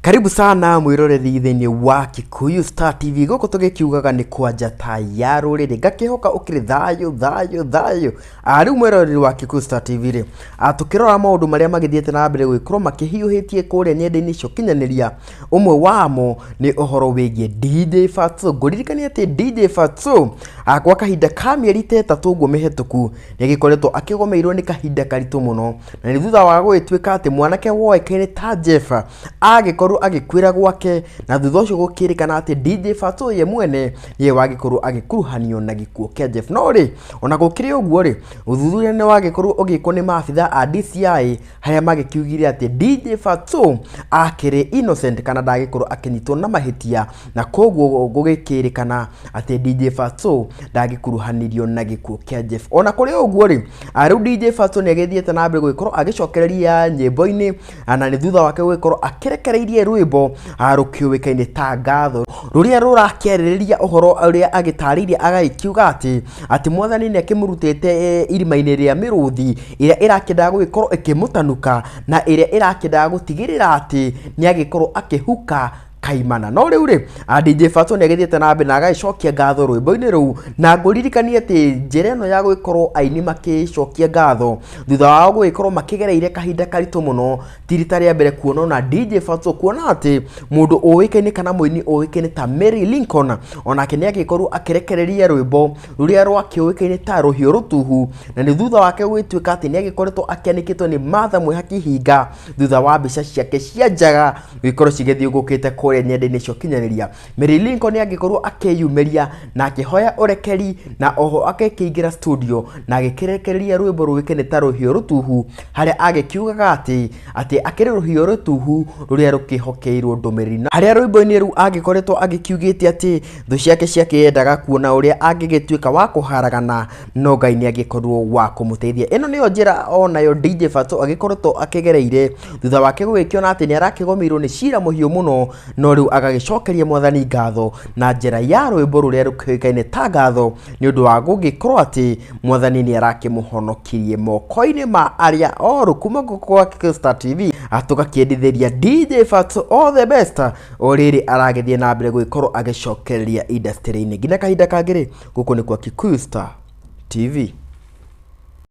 Karibu sana mwiroreri thĩinĩ wa Kikuyu Star TV gũkũ tũgĩkiugaga nĩ kwa njata ya rũrĩrĩ ngakĩhoka ũkĩrĩ thayũ thayũ thayũ. Rĩu mwĩroreri wa Kikuyu Star TV rĩ, tũkĩrora maũndũ marĩa magĩthiĩte na mbere gũgĩkorwo makĩhiũhĩtie kũrĩa nenda-inĩ cia ũkinyanĩria, ũmwe wamo nĩ ũhoro wĩgiĩ DJ Fatxo. Ngũririkanie atĩ DJ Fatxo kwa kahinda ka mĩeri ta ĩtatũ ũguo mĩhetũku nĩ agĩkoretwo akĩgũmĩirwo nĩ kahinda karitũ mũno, na nĩ thutha wa gũgĩtuĩka atĩ mwanake woĩkaine ta Jeff agĩkorwo agĩkuĩra gwake, na thutha ũcio gũkĩrĩkana atĩ DJ Fatxo ye mwene nĩwe wagĩkorwo agĩkuruhanio na gĩkuũ kĩa Jeff. No rĩ, ona gũkĩrĩ ũguo rĩ, ũthuthuria nĩ wagĩkorwo ũgĩkwo nĩ maabitha a DCI harĩa magĩkiugire atĩ DJ Fatxo akĩrĩ innocent kana ndagĩkorwo akĩnyitwo na mahĩtia, na koguo gũgĩkĩrĩkana atĩ DJ Fatxo ndagĩkuruhanirio na gĩkuũ kĩa Jeff. Ona kũrĩ ũguo rĩ, rĩu DJ Fatxo nĩ agĩthiĩte na mbere gũgĩkorwo agĩcokereria nyĩmbo-inĩ, na nĩ thutha wake gũgĩkorwo akĩrekereirie rwĩmbo rũkĩũĩkaine ta Ngatho, rũrĩa rũrakĩarĩrĩria ũhoro ũrĩa agĩtarĩirie agagĩkiuga atĩ atĩ mwathani nĩ akĩmũrutĩte irima-inĩ rĩa mĩrũthi ĩrĩa ĩrakĩendaga gũgĩkorwo ĩkĩmũtanuka na ĩrĩa ĩrakĩendaga gũtigĩrĩra atĩ nĩ agĩkorwo akĩhuka kaimana. No rĩu rĩ, DJ Fatxo nĩ agĩthiĩte na mbere na agagĩcokia ngatho rwĩmbo-inĩ rũu, na ngũririkanie atĩ njĩra ĩno ya gũgĩkorwo aini makĩcokia ngatho thutha wao gũgĩkorwo makĩgereire kahinda karitũ mũno, ti rita rĩa mbere kuona ona DJ Fatxo, kuona atĩ mũndũ ũĩkaine kana mũini ũĩkaine ta Mary Lincoln onake nĩ agĩkorwo akĩrekereria rwĩmbo rũrĩa rwakĩũĩkaine ta Rũhiũ Rũtuhu, na nĩ thutha wake gũgĩtuĩka atĩ nĩ agĩkoretwo akĩanĩkĩtwo nĩ Martha Mwĩhaki Hinga thutha wa mbica ciake cia njaga gũgĩkorwo cigĩthiũngũkĩte kũrĩa nenda-inĩ cia ũkinyanĩria. Mary Lincoln nĩ angĩkorwo akĩyumĩria na akĩhoya ũrekeri na oho agĩkĩingĩra studio na agĩkĩrekereria rwĩmbo rũĩkaine ta Rũhiũ Rũtuhu, harĩa agĩkiugaga atĩ atĩ akĩrĩ rũhiũ rũtuhu rũrĩa rũkĩhokeirwo ndũmĩrĩri, harĩa rwĩmbo-inĩ rũu agĩkoretwo agĩkiugĩte atĩ thũ ciake ciakĩendaga kuona ũrĩa angĩgĩtuĩka wa kũharagana no Ngai nĩ angĩkorwo wa kũmũteithia. Ĩno nĩyo njĩra onayo DJ Fatxo agĩkoretwo akĩgereire thutha wake gũgĩkĩona atĩ nĩ arakĩgũmĩirwo nĩ cira mũhiũ mũno, no rĩu agagĩcokeria mwathani ngatho na njĩra ya rwĩmbo rũrĩa rũkĩũĩkaine ta Ngatho, nĩ ũndũ wa gũgĩkorwo atĩ mwathani nĩ arakĩmũhonokirie moko-inĩ ma arĩa oru. Kuma gũkũ gwa Kikuyu Star TV tũgakĩendithĩria DJ Fatxo all the best o rĩrĩ aragĩthiĩ na mbere gũgĩkorwo agĩcokereria industry-inĩ. Nginya kahinda kangĩ rĩ, gũkũ nĩ kwa Kikuyu Star TV.